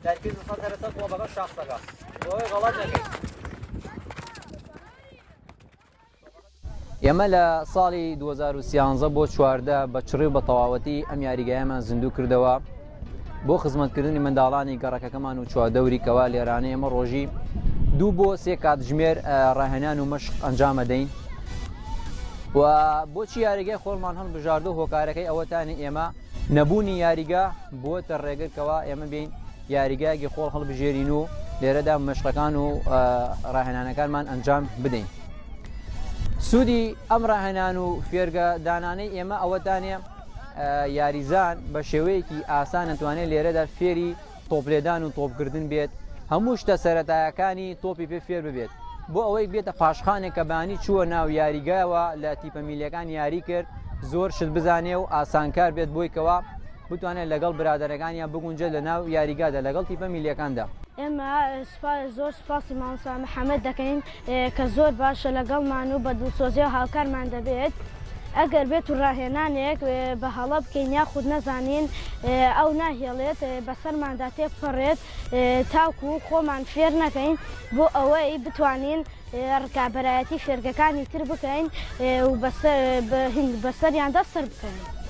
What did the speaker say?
تەرکیز بخە لەسەر تۆپەکە شاخسەکە بۆ ئەوەی غەڵەت نەکەیت. ئێمە لە ساڵی 2013 بۆ 14 بە چڕی و بە تەواوەتی ئەم یاریگایەمان زیندوو کردەوە بۆ خزمەتکردنی منداڵانی گەڕەکەکەمان و چواردەوری کەوا لێرانە ئێمە ڕۆژی دوو بۆ سێ کاتژمێر ڕاهێنان و مەشق ئەنجامەدەین و بۆچی یاریگای خۆڵمان هەڵبژاردو هۆکارەکەی ئەوەتانی ئێمە نەبوونی یاریگا بووەتە ڕێگر کەوا ئێمە بێین یاریگایەکی خۆڵ هەڵبژێرین و لێرەدا مەشقەکان و ڕاهێنانەکانمان ئەنجام بدەین. سوودی ئەم ڕاهێنان و فێرگە دانانەی ئێمە ئەوەتانێ یاریزان بە شێوەیەکی ئاسان ئەتوانێت لێرەدا فێری تۆپلێدان و تۆپکردن بێت هەموو شتە سەرەتایەکانی تۆپی پێ فێر ببێت بۆ ئەوەی بێتە پاشخانێک کە بانی چووە ناو یاریگایەوە لە تیپە میلیەکان یاری کرد زۆر شت بزانێ و ئاسانکار بێت بۆی کەوا بتوانێت لەگەڵ برادەرەکانیان بگونجێت لە ناو یاریگادا لەگەڵ تیپە میلیەکاندا. ئێمە زۆر سوپاسی مامۆستا محەمەد دەکەین کە زۆر باشە لەگەڵمان و بە دڵسۆزیەوە هاوکارمان دەبێت، ئەگەر بێت و ڕاهێنانێک بە هەڵە بکەین یاخود نەزانین ئەو ناهێڵێت بەسەرماندا تێبپەڕێت تاکو خۆمان فێر نەکەین بۆ ئەوەی بتوانین ڕکابەرایەتی فێرگەکانی تر بکەین و بەسەریاندا سەربکەوین.